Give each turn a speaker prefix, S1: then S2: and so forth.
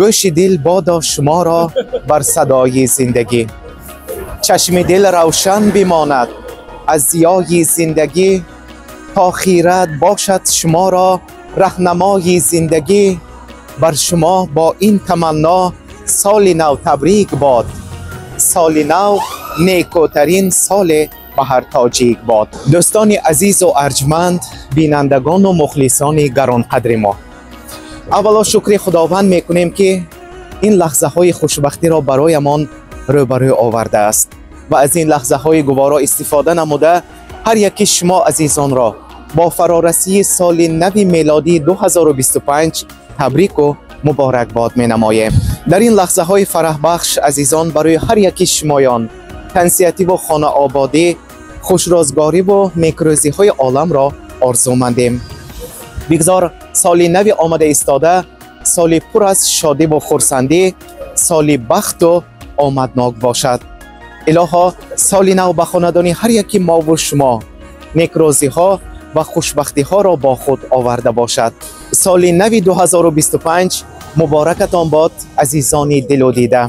S1: Гӯши дил бодо шуморо бар садои зиндагӣ, чашми дил равшан бимонад аз зиёи зиндагӣ, то хирад бошад шуморо раҳнамои зиндагӣ. Бар шумо бо ин таманно соли нав табрик бод, соли нав некӯтарин соле ба ҳар тоҷик бод. Дӯстони азизу арҷманд, бинандагону мухлисони гаронқадри мо, аввало шукри Худованд мекунем, ки ин лаҳзаҳои хушбахтиро бароямон рӯбарӯ овардааст ва аз ин лаҳзаҳои гуворо истифода намуда, ҳар яки шумо азизонро бо фарорасии соли нави мелодии 2025 табрику муборакбод менамоем. Дар ин лаҳзаҳои фараҳбахш, азизон, барои ҳар яки шумоён тансиҳативу хонаободӣ, хушрӯзгориву некрӯзиҳои оламро орзумандем. Бигзор соли нави омада истода соли пур аз шодиву хурсандӣ, соли бахту омаднок бошад. Илоҳо, соли нав ба хонадони ҳар яки мову шумо некрӯзиҳо ва хушбахтиҳоро бо худ оварда бошад. Соли нави 2025 муборакатон бод, азизони дилу дида.